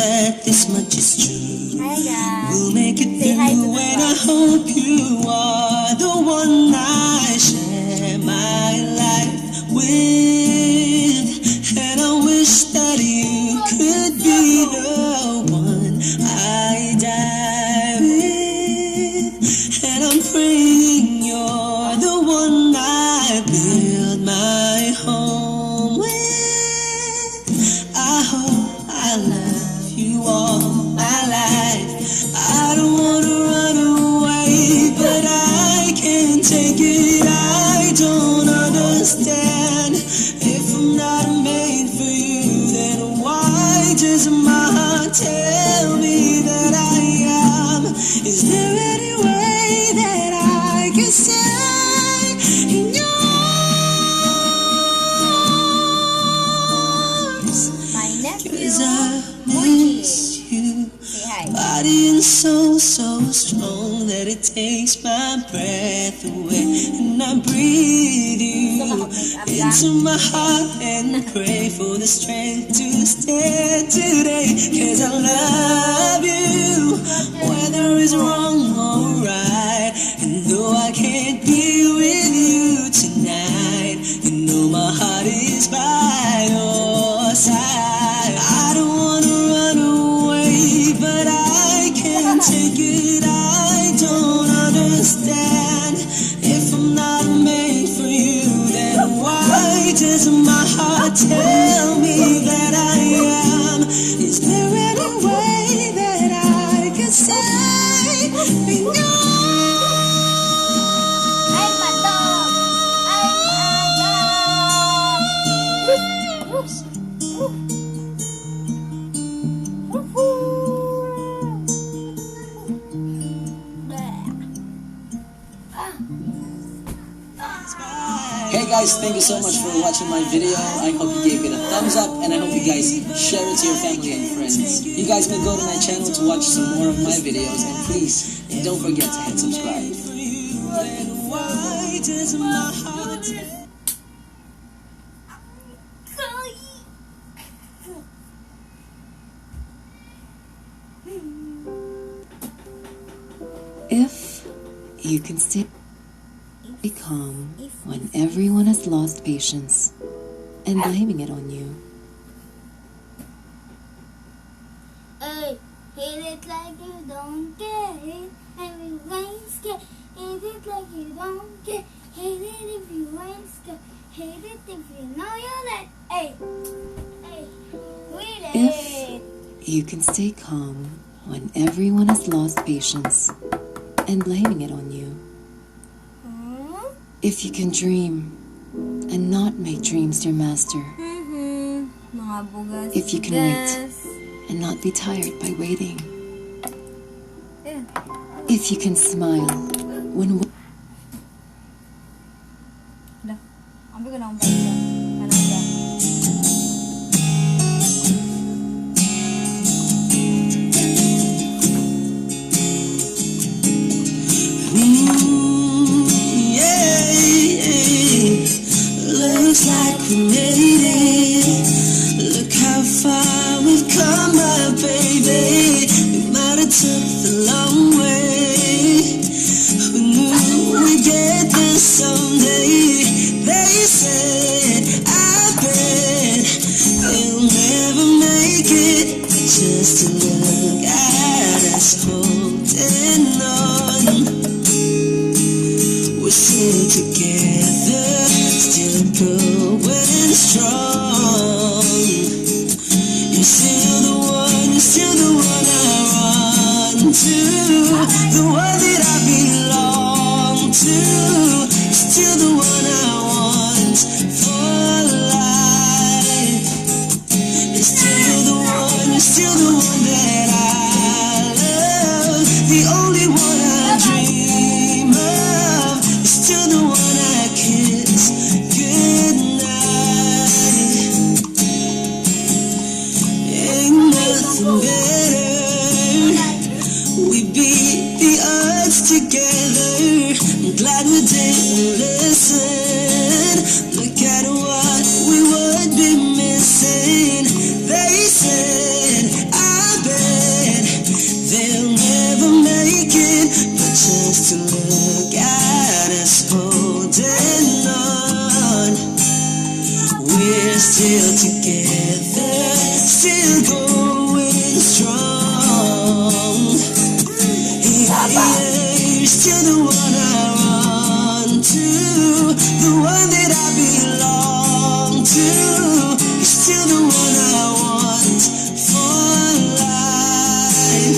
that this much is true. Hi guys. We'll make it Say hi to through, the and I vlog. Hope you are the one I share my life with. And I wish that you could be the one I die with. And I'm praying you're the one I build my home with. I hope I love you all my life. I don't wanna run away, but I can't take it. I don't understand. If I'm not made for you, then why does my heart tell me that I am? Is there any way that I can stay in your arms? My nephew, 'Cause I Muji. Miss you. Say hi. Body and soul so strong that it takes my breath away. And I breathe you Gusto ka mag-makeup ka? Into my heart and pray for the strength to stand today. 'Cause I love you, whether it's wrong or right. And though I can't be with you tonight, you know my heart is by your side. I don't wanna run away, but I can't take it. I don't understand. If I'm not made for you, then why does my heart tell me that I am? Is there any way that I could say in your Ay, padog! Ay, padog! Woof! Woof! Woof! Woof! Bleh. Ah. Hey guys, thank you so much for watching my video. I hope you gave it a thumbs up and I hope you guys share it to your family and friends. You guys may go to my channel to watch some more of my videos, and please don't forget to hit subscribe. Why does my heart Ay! If you can stay calm when everyone has lost patience and blaming it on you. Hey, hit it like you don't care. Hit and you ain't scared. Hit it like you don't care. Hit it if you ain't scared. Hit it if you know you're let. Hey, hey, wait If it. You can stay calm when everyone has lost patience and blaming it on you. If you can dream and not make dreams your master. Mga bugas. If you can wait and not be tired by waiting. If you can smile when Dah. Ambil ko na akong bag. Kanang ba? Yeah. Looks like we made it. Look how far we've come, my baby. We might have took the long way. Who knew we'd get this someday? They said, "I bet they'll never make it." Just to look at us holding on. We're still together, still going strong. You're still the one, you're still the one I run to, the one that I belong to. You're still the one I want for life. You're still the one, you're still the one that I love, the only one I dream of. You're still the one I kiss goodnight. Ain't nothing better. We beat the odds together. I'm glad we didn't listen. Look at what we would be missing. They said, "I Still going strong. Yeah, you're still the one I run to, the one that I belong to. You're still the one I want for life.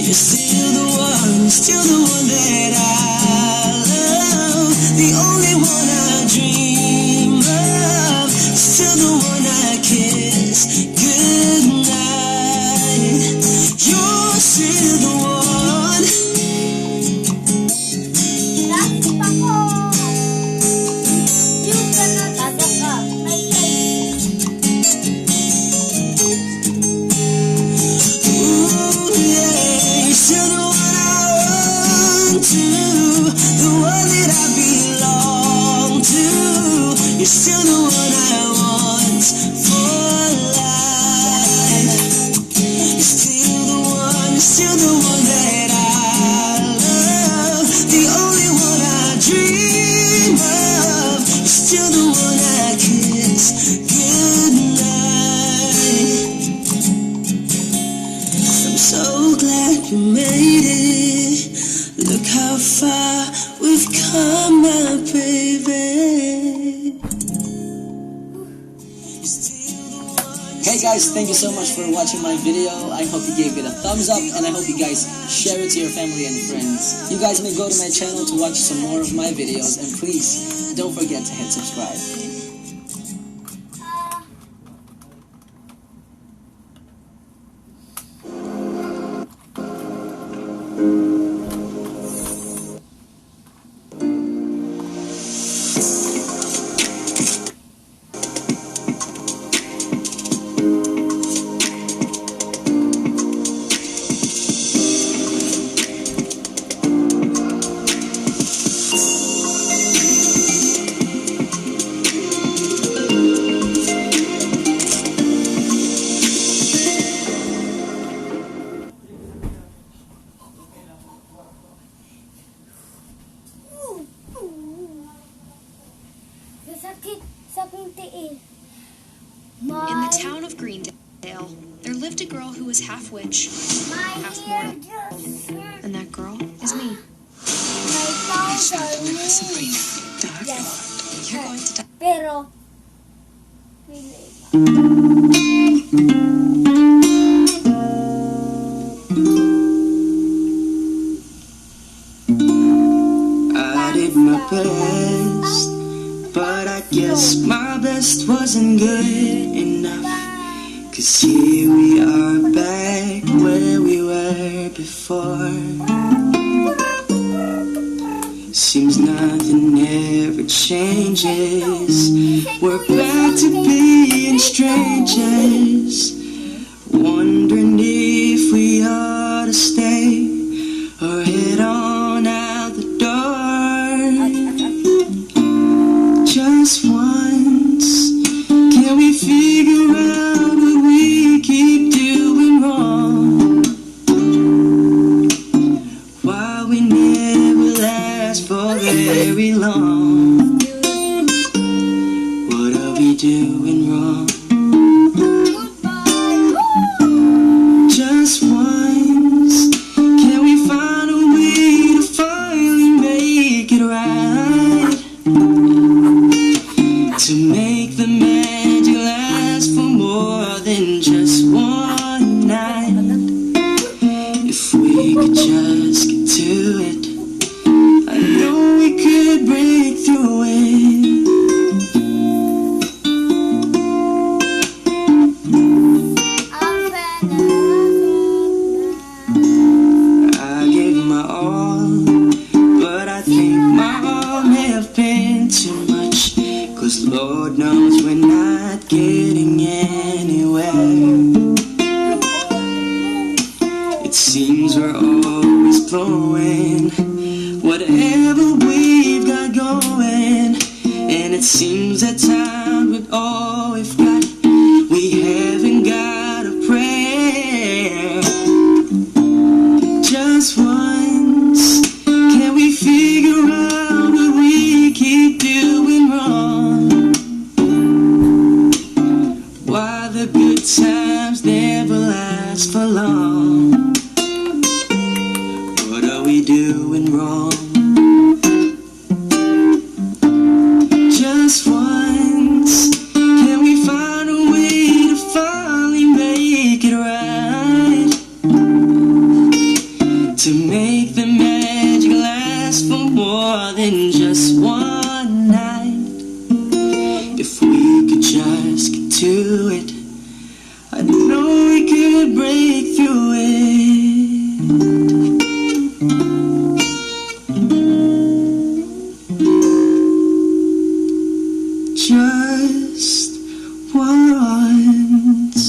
You're still the one, still the one that I love, the only one I dream of. Still the one I kiss goodnight. You're still the one. Last pa ko. You cannot aga ka. My face. Ooh, yeah, you're still the one I run to, the one that I belong to. You're still the one I want for life. You're still the one, you're still the one that I love, the only one I dream of. You're still the one I kiss goodnight. I'm so glad you made it. Look how far we've come now, baby. You're still the one. Hey guys, thank you so much for watching my video. I hope you gave it a thumbs up and I hope you guys share it to your family and friends. You guys may go to my channel to watch some more of my videos, and please don't forget to hit subscribe. Ah. Ooh, ooh. Masakit sa akong tiil. In My, the town of Greendale, there lived a girl who was half witch, my half hair mortal, just hurt. And that girl is me. My toes are moving. Sabrina, Dark Yes. Lord, you're going to die. Pero, pili pa. I did my best, but I guess my best wasn't good enough. 'Cause here we are back where we were before. Seems nothing ever changes. We're back to being strangers, wondering if we ought to stay or head on out the door. Just once, can we figure out what we keep doing wrong? Why we never last for very long? What are we doing wrong? Goodbye. Just once, can we find a way to finally make it right? To make the magic last for more than just one night. If we could just get to it, I know we could break through it. Ang I gave my all, but I think my all may have been too much. 'Cause Lord knows we're not getting anywhere. It seems we're always blowing whatever we've got going. And it seems at times with all we've got, we haven't got a prayer. Just once, can we figure out what we keep doing wrong? Why the good times Times never last for long. What are we doing wrong? Just once, can we find a way to finally make it right? To make the magic last for more than just one night. If we could just get to it, I know we could break through it. Just once.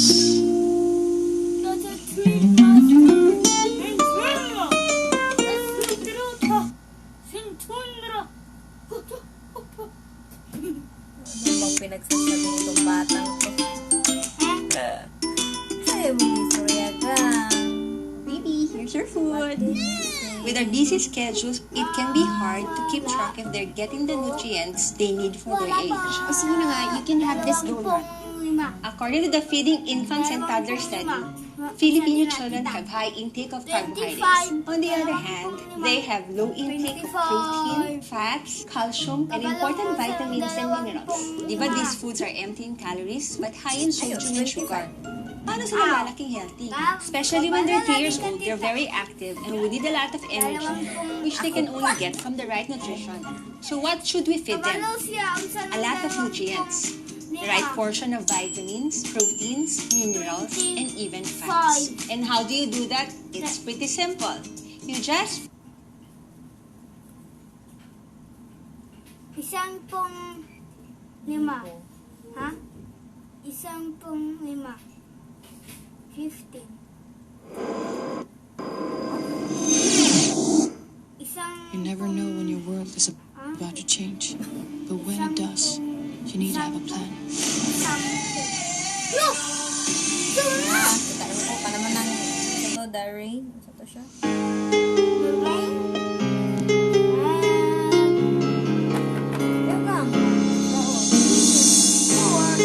Ano bang pinagsasabi nitong batang to? Ay, mag-istorya ka. Baby, here's your food. With our busy schedules, it can be hard to keep track if they're getting the nutrients they need for their age. O sige na nga, you can have this donut. Lima. According to the Feeding Infants and Toddlers study, Filipino children have high intake of carbohydrates. On the other hand, they have low intake of protein, fats, calcium, and important vitamins and minerals. Di ba these foods are empty in calories but high in sodium and sugar? Paano sila lalaking healthy? Especially when they're 3 years old, they're very active and would need a lot of energy, which they can only get from the right nutrition. So what should we feed them? A lot of nutrients. The right portion of vitamins, proteins, minerals, and even fats. And how do you do that? It's pretty simple. You just 15. Ha? 15. 15. Isang You never know when your world is about to change, but when it does, you need to have a plan. 10. Yo! Suma! Kita ko pa naman ng ito, the rain. Ano to siya? The rain? Ah. Dagang. Oo. Four.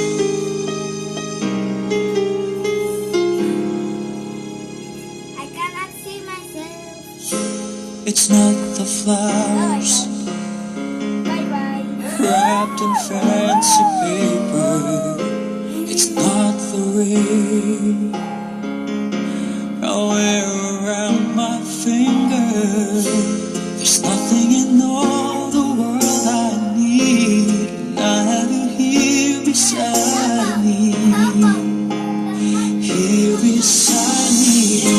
I cannot see myself. It's not the flowers Bye bye. Wrapped in fancy paper. It's not the ring I wear around my finger. There's nothing in all the world I need. And I have you here beside me. Here beside me.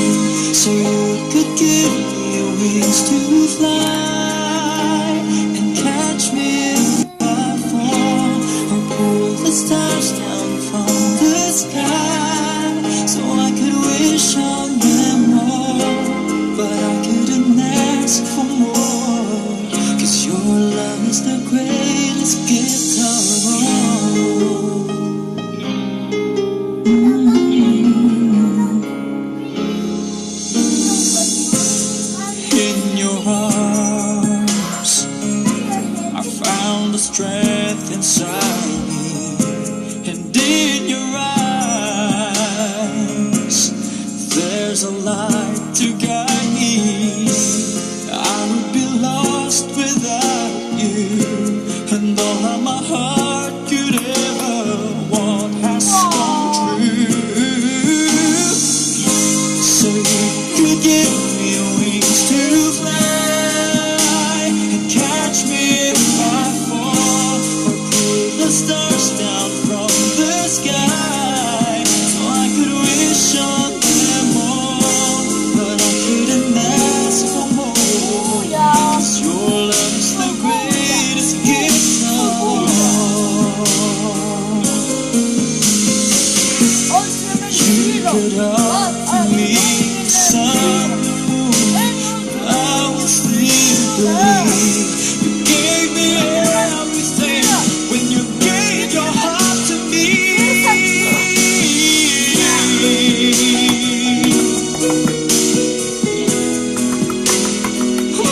So you could give me wings to fly and catch me if I fall, or pull the stars down from the sky so I could wish on them all. But I couldn't ask for more, 'cause your love is the greatest gift of all. In your arms, I found the strength inside me, and in your eyes, there's a light to guide me. I would be lost without you, and all that my heart could ever want has come true. So you could give me wings to fly and catch me if I fall, or pull the stars down from the sky so I could wish on them all. But I couldn't ask for more, 'cause your love's the greatest gift of all. You could offer me the sun, the moon, but I will still believe you gave me everything when you gave your heart to me. Oh.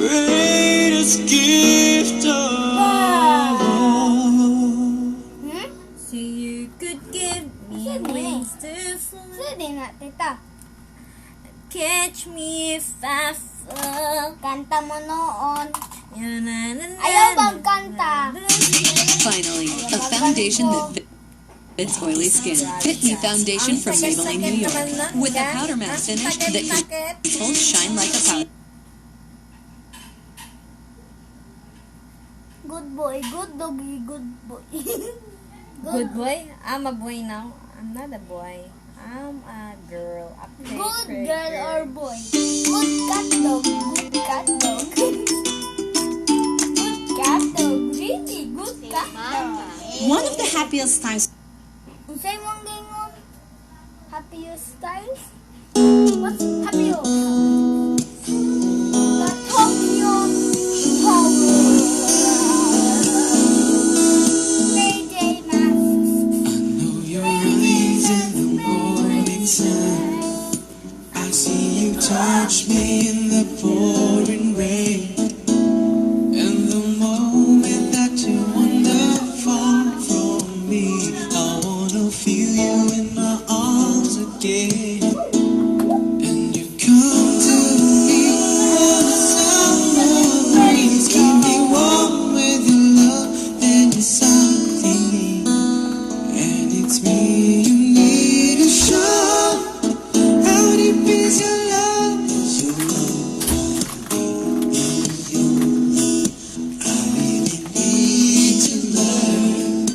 Greatest gift of all. So you could give me Sige. Wings to fly. Sige na, tita. Catch me if I fall. Kanta mo noon. Na, na, na, na, Ayaw magkanta. Finally, a foundation that fits oily skin. Fit Me Foundation from Maybelline New York. With a powder matte finish that controls shine like a powder. Good boy, good doggy, good boy. Good boy? I'm a boy now. I'm not a boy. I'm a girl. A pretty, Good pretty girl or boy? Good cat dog, good cat dog. Good cat dog, really good cat dog. One of the happiest times Unsay mong gingon? Happiest times? What's happiest? The Tokyo Tower. PJ Masks. I know your eyes in the morning sun. I see you touch me in the pouring rain. And the moment that you wander far from me, I wanna feel you in my arms again. And you come to me on a summer breeze, keep me warm with your love and your softly. And it's me you need to show how deep is your love? Is your love? Is your love? I really need to learn.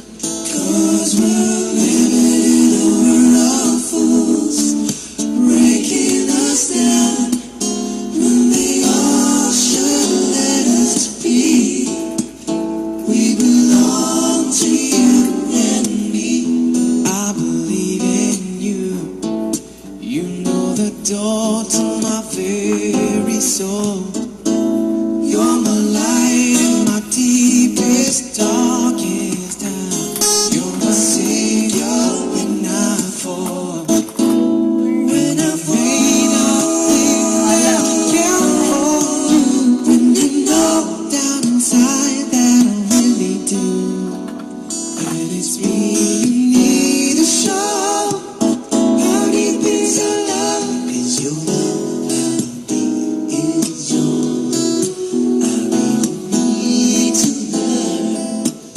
'Cause we're living in a world of fools, breaking us down when they all should let us be. We belong to you and me. I believe in you. You know the door to my very soul. You're my light in my deepest, darkest time. You're my savior when I fall. When I may not think that I care for you, when you know down inside that I really do. And it's me you need to show how deep is your love? Is your love? How deep is your love? I really need to learn.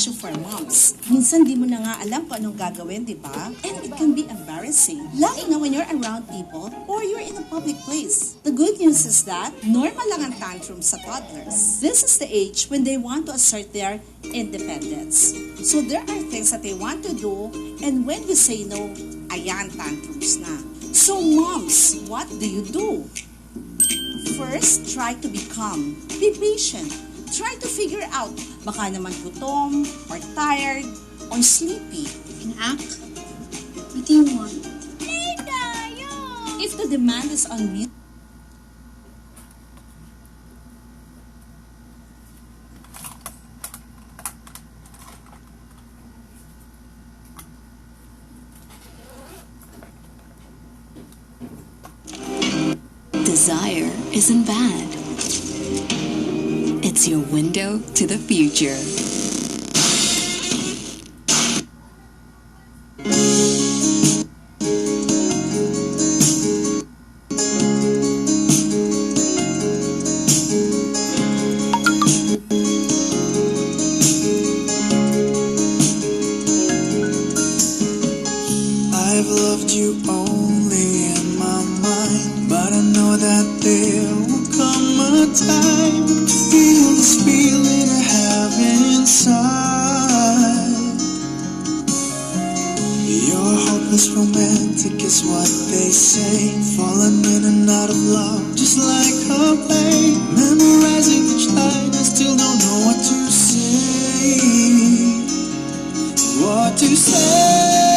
issue for moms. Minsan di mo na nga alam kung anong gagawin, di ba? And it can be embarrassing. Lalo na when you're around people or you're in a public place. The good news is that normal lang ang tantrum sa toddlers. This is the age when they want to assert their independence. So there are things that they want to do, and when you say no, ayan, tantrums na. So moms, what do you do? First, try to be calm. Be patient. Try to figure out baka naman gutom or tired or sleepy. Anak, what do you want? If the demand is unreasonable, Desire isn't bad. It's your window to the future. I've loved you only in my mind, but I know that there will come a time to feel this feeling I have inside. You're a hopeless romantic, is what they say. Falling in and out of love, just like a play. Memorizing each line, I still don't know what to say. What to say.